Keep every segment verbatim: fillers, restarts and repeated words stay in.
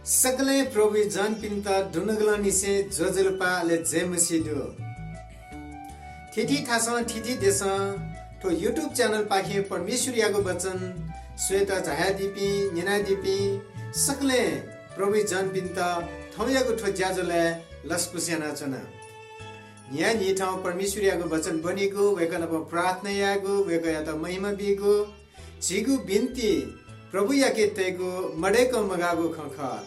सकलें प्रभुइ जनपिन्त दुनुगलंनिसें ज्वजलपा अले जय मसीह दु। थीथी थासं, थीथी देशं थ्व YouTube channel पाखें परमेश्वरयागु वचन स्वयेत झायादीपिं, न्यनादीपिं सकलें प्रभुइ जनपिन्त थौंयागु थ्व ज्याझ्वलय् लसकुस यानाच्वना। न्हियान्हिथं परमेश्वरयागु वचन ब्वनीगु, वय्कः नाप प्रार्थना यायेगु, वय्कःयात महिमा बीगु, झीगु बिन्ति प्रभुयाके तयेगु मदय्कं मगाःगु खँ खः।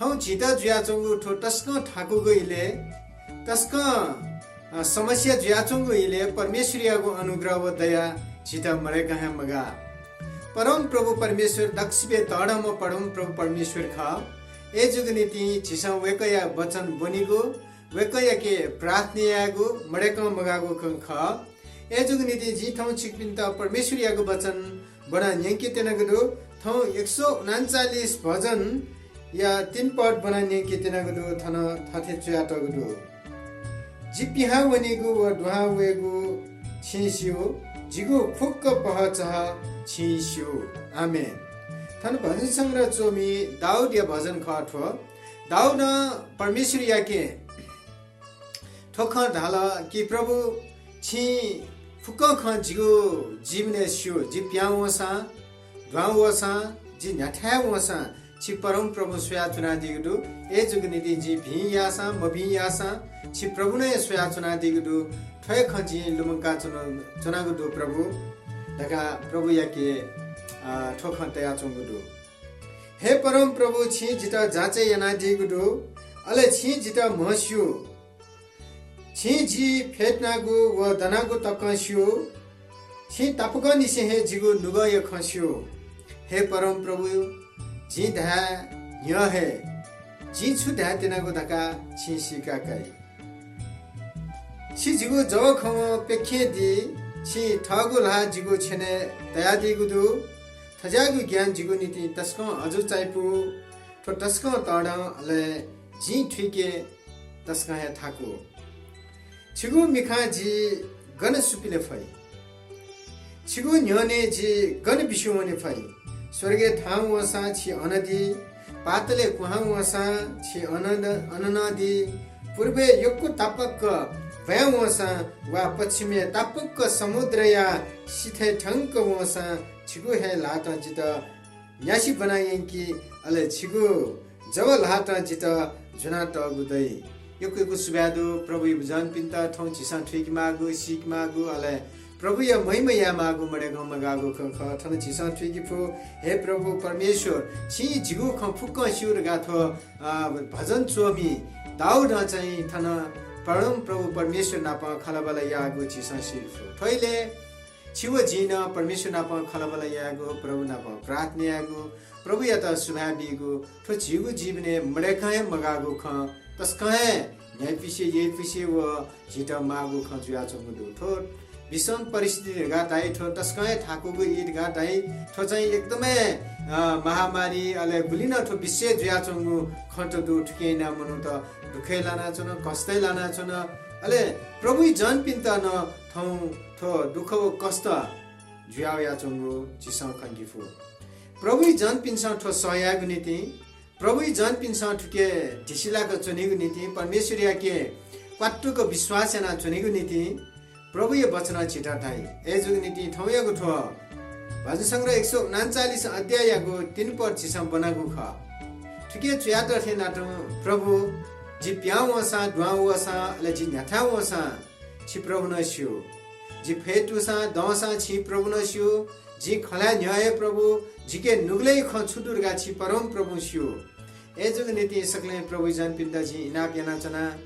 थौं झीत जुयाच्वंगु थ्व तसकं थाकुगु इलय्, तसकं, अ, समस्या जुयाच्वंगु इलय् परमेश्वरयागु अनुग्रह व दया झीत मदय्कं हे मगाः। परमप्रभु परमेश्वर दक्वसिबय् तःधंम्ह परमप्रभु परमेश्वर खः। अय्जूगु निंतिं झीसं वय्कःया वचन ब्वनीगु, वय्कःयाके प्रार्थना यायेगु मदय्कं मगाःगु खँ खः। अय्जूगु निंतिं जिं थौं छिकपिन्त परमेश्वरयागु वचन ब्वना न्यंके त्यनागु दु। थौं एक सौ उनन्चालिस भजनया तीन पद ब्वना न्यंके त्यनागु दु। थन थथे च्वयातःगु दु, जि पिहां वनीगु व दुहां वयेगु छिं स्यू, जिगु फुक्क पहःचहः छिं स्यू। आमेन। थन भजन संग्रह च्वमि दाऊदया भजन खः थ्व। दाऊदं परमेश्वरयाके थ्व खँ धाल कि प्रभु, छिं फुक्क खँ जिगु जीवनय् स्यू। जि पिहां वःसां, दुहां वःसां, जि न्ह्याथाय् वःसां छि परमप्रभुं स्वयाच्वनादीगु दु। अय्जूगु निंतिं जिं भिं याःसां, मभिं याःसां छि प्रभुं हे स्वयाच्वनादीगु दु। थ्व हे खँ जिं लुमंका च्वन-, च्वनागु दु प्रभु धकाः प्रभुयाके, अ, थ्व खँ तयाच्वंगु दु। हे परमप्रभु, छिं जितः जाँचय् यानादीगु दु, अले छिं जितः म्हस्यू। छिं जि फ्यतुनागु व दनागु तकं स्यू। छिं तापाकंनिसें हे जिगु नुगःया खँ स्यू। हे परमप्रभु, जिं धाये न्ह्यः हे जिं छु धाये त्यनागु धकाः छिं सीका काइ। छि जिगु जव खवं प्यखें दी, छिं थःगु ल्हाः जिगु छ्यनय् तयादीगु दु। थज्याःगु ज्ञान जिगु निंतिं तसकं अजू चायापु। थ्व तसकं तःधं, अले जिं थुइके तसकं हे थाकु। छिगु मिखां जि गन सुपिले फइ? छिगु न्ह्यःने जि गन बिस्युं वने फइ? स्वर्गय् थाहां वःसां छि अन दी, पातालय् कुहां वःसां छि अन, अन नं दी। पूर्वय् यक्व तापाक्क ब्वाँय् वःसां वा पच्छिमय् तापाक्क समुद्रया सिथय् थ्यंक वःसां छिगु हे ल्हातं जितः न्यासि ब्वना यंकी, अले छिगु जव ल्हातं जितः ज्वनातःगु दइ। यक्व यक्व सुभाय् दु प्रभुयागु जनपिन्त। थौं झीसं थुइके माःगु, सीके माःगु, अले प्रभुया महिमा याये माःगु मदय्कं मगाःगु खँ खः। थन झीसं थुइके फु, हे प्रभु परमेश्वर, छिं जिगु खँ फुक्कं स्यू धकाः थ्व, अ, भजन च्वमि दाऊदं चाहिँ थन परमप्रभु परमेश्वर नाप खँल्हाबल्हा याःगु झीसं सीके फु। थ्व इलय् छि व जिं नं परमेश्वर नाप खँल्हाबल्हा यायेगु, प्रभु नाप प्रार्थना यायेगु, प्रभुयात सुभाय् बीगु, थ्व झीगु जीवनय् मदय्कं हे मगाःगु खँ तसकं हे न्ह्याइपुसे, यइपुसे व झीत माःगु खँ जुयाच्वंगु दु। थ्व विषम परिस्थिति धकाः धाइ, थ्व तसकं हे थाकुगु ई धकाः धाइ, थ्व चाहिँ एकदमै, अ, महामारी, अले गुलि नं थ्व विषय जुयाच्वंगु खँ त दु। थुकिं यानाः मनूत दुःखय् लानाच्वन, कष्टय् लानाच्वन। अले प्रभुइ जनपिन्त नं थौं थ्व दुःख व कष्ट जुया वयाच्वंगु झीसं खंके फु। प्रभुइ जनपिन्सं थ्व सह यायेगु निंतिं, प्रभुइ जनपिन्सं थुके धिसिलाक च्वनेगु निंतिं, परमेश्वरयाके क्वातुक विश्वास यानाच्वनेगु निंतिं प्रभुया वचनं झीत धाइ। अय्जूगु निंतिं थौंयागु थ्व भजन संग्रह एक सौ उनन्चालिस अध्याययागु तीन पद झीसं ब्वनागु खः। थुके च्वयातः थें नं तुं, प्रभु, जि पिहां वःसां, दुहां वःसां, अले जि न्ह्याथाय् वःसां, छि प्रभुं नं स्यू। जि फ्यतुसां, दंसां छि प्रभुं नं स्यू। जिं खँ ल्हाये न्ह्यः हे प्रभु, जिके नुगलय् खँ छु दु धकाः छि परमप्रभुं स्यू। अय्जूगु निंतिं सकलें प्रभुइ जनपिन्त जिं इनाप यानाच्वना।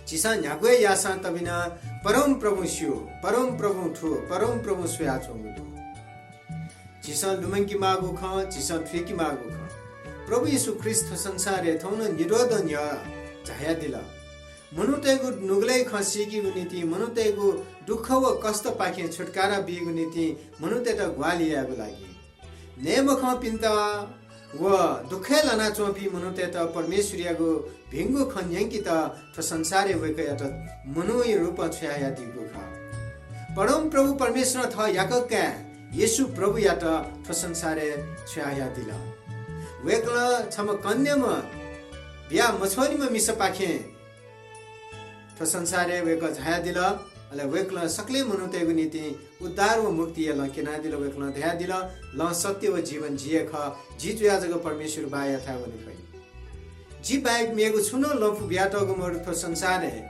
झीसं न्ह्यागु हे याःसां तबि नं परमप्रभुं स्यू, परमप्रभुं थू, परमप्रभुं स्वयाच्वंगु दु। झीसं लुमंके माःगु खँ, झीसं थुइके माःगु खँ, प्रभु येशू ख्रीष्ट थ्व संसारय् थौं नं निद्वःदँ न्ह्यः झायादिल। मनूतय्गु नुगलय् खँ सीकेगु निंतिं, मनूतय्गु दुःख व कष्टपाखें छुत्कारा बीगु निंतिं, मनूतय्त ग्वाहालि यायेगु लागि। नये मखंपिन्त व दुःखय् लानाच्वंपिं मनूतय्त परमेश्वरयागु भिंगु खँ न्यंकेत थ्व संसारय् वय्कःयात मनूया रूपं छ्वयाहयादीगु खः। परमप्रभु परमेश्वरं थः याकःकाय् येशू प्रभुयात थ्व संसारय् छ्वयाहयादिल। वय्कलं छम्ह कन्याम्ह बिया मछ्वःनिम्ह मिसापाखें थ्व संसारय् वय्कः झायादिल। अले वय्कलं सकलें मनूतय्गु निंतिं उद्धार व मुक्तिया लँ क्यनादिल। वय्कलं धयादिल, लँ, सत्य व जीवन जि हे खः। जि जुयाः जक परमेश्वर बाःयाथाय् वने फइ। जि बाहेक मेगु छुं नं लँपु बियातःगु मदु थ्व संसारय्।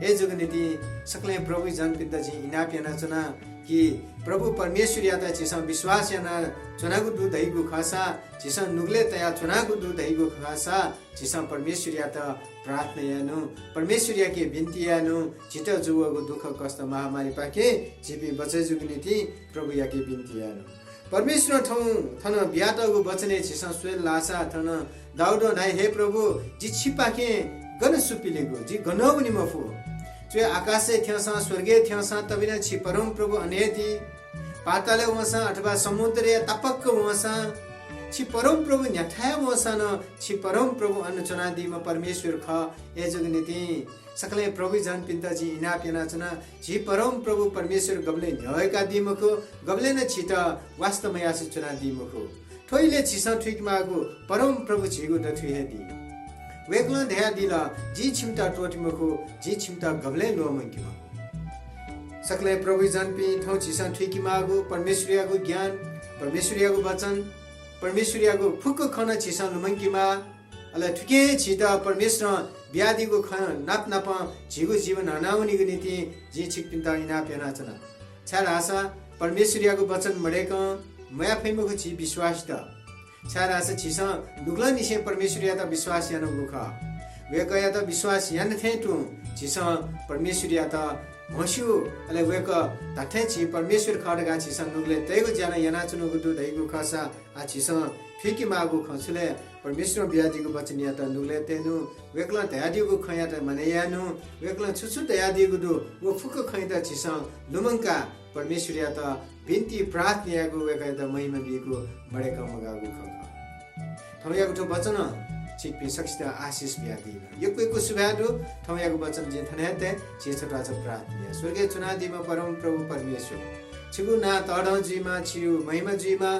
अय्जूगु निंतिं सकलें प्रभुइ जनपिन्त जिं इनाप यानाच्वना कि प्रभु परमेश्वरयात झीसं विश्वास यानाच्वनागु दु धइगु खःसा, झीसं नुगलय् तयाच्वनागु दु धइगु खःसा, झीसं परमेश्वरयात प्रार्थना यायेनु, परमेश्वरयाके बिन्ति यायेनु, झीत जूवःगु दुःखकष्ट महामारीपाखें झीपिं बचय् जूगु निंतिं प्रभुयाके बिन्ति यायेनु। परमेश्वरं थौं थन बियातःगु वचनय् झीसं स्वये लाःसा, थन दाऊदं धाइ, हे प्रभु, जि छिपाखें गन सुपिलिगु, जि गनं वने मफु। च्वय् आकाशय् थ्यंसां, स्वर्गय् थ्यंसां, तबि नं छि परमप्रभु अन हे दी। पातालय् वंसां अथवा समुद्रया तापाक्क वंसां, छि परमप्रभु न्ह्याथाय् वंसां नं छि परमप्रभु अन च्वनादीम्ह परमेश्वर खः। अय्जूगु निंतिं सकलें प्रभुइ जनपिन्त जिं इनाप यानाच्वना। झी परमप्रभु परमेश्वर गबलें न्ह्यः वय्कादी मखु, गबलें नं झीत वास्ता मयासें च्वनादी मखु। थ्व इलय् झीसं थुइकेमाःगु परमप्रभु झीगु दथुइ हे दी। वय्कलं धयादिल, जिं छिमित त्वःते मखु, जिं छिमित गबलें ल्वःमंके मखु। सकलें प्रभुइ जनपिं, थौं झीसं थुइकेमाःगु परमेश्वरयागु ज्ञान, परमेश्वरयागु वचन, परमेश्वरयागु फुक्क खँ नं झीसं लुमंकेमाः। अले थुकिं झीत परमेश्वरं बियादीगु खँ नाप नापं झीगु जीवन हनावनीगु निंतिं जिं छिकपिन्त इनाप यानाच्वना। छाय्धाःसा परमेश्वरयागु वचन मदय्कं मयाये फइ मखु झी विश्वासीत। छाय्धाःसा झीसं नुगलंनिसें परमेश्वरयात विश्वास यानागु खः। वय्कःयात विश्वास याना थें तुं झीसं परमेश्वरयात म्हस्यू, अले वय्कः धात्थें झी परमेश्वर खः धकाः झीसं नुगलय् तयेगु ज्या नं यानाच्वनागु दु धइगु खःसा, आः झीसं थुइकेमाःगु खँ छु लय्? परमेश्वरं बियादीगु वचनयात नुगलय् तयेनु, वय्कलं धयादीगु खँयात मानय् यायेनु, वय्कलं छु छु धयादीगु दु, व फुक्क खँयात झीसं लुमंकाः परमेश्वरयात बिन्ति प्रार्थना यायेगु, वय्कःयात महिमा बीगु मदय्कं मगाःगु खँ खः। थौंयागु थ्व वचनं छिकपिं सकसित आशिष बियादीमा। यक्व यक्व सुभाय् दु, थौंयागु वचन जिं थन हे तये, झी छत्वाःचा प्रार्थना याये। स्वर्गय् च्वनादीम्ह परमप्रभु परमेश्वर, छिगु नां तःधं जुइमा, छिगु महिमा जुइमा।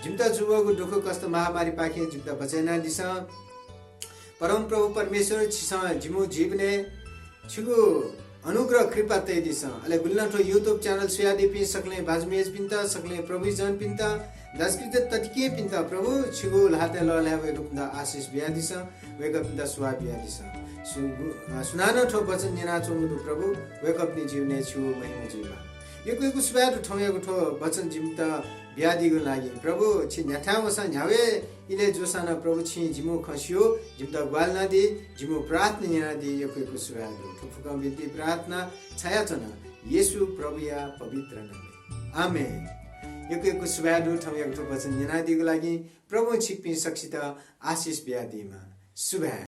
जिमित जूवःगु दुःखकष्ट महामारीपाखें जिमित बचय् यानादिसँ। परमप्रभु परमेश्वर, छिसं जिमिगु जीवनय् छिगु अनुग्रह कृपा तयादिसँ। अले गुलिं नं थ्व YouTube channel स्वयादीपिं सकलें भाजु मय्जुपिन्त, सकलें प्रभुइ जनपिन्त, दाजुकिजा तताकेहेँपिन्त प्रभु छिगु ल्हातय् लःल्हाये वय्कःपिन्त आशिष बियादिसँ, वय्कःपिन्त सुभाय् बियादिसँ। सु-, अ, सुनानं थ्व वचन न्यनाच्वंगु दु प्रभु, वय्कःपिनि जीवनय् छिगु महिमा जुइमा। यक्व यक्व सुभाय् दु थौंयागु थ्व वचन जिमित बियादीगु लागि। प्रभु, छि न्ह्याथाय् वंसां न्ह्यागु हे इलय् जूसां नं प्रभु, छिं जिमिगु खँ स्यू, जिमित ग्वाहालि यानादी, जिमिगु प्रार्थना न्यनादी, यक्व यक्व सुभाय् दु। थ्व फुक्कं बिन्ति प्रार्थना छायाच्वना येशू प्रभुया पवित्र नामय्। आमेन। यक्व यक्व सुभाय् दु थौंयागु थ्व वचन न्यनादीगु लागि। प्रभुं छिकपिं सकसित आशिष बियादीमा। सुभाय्।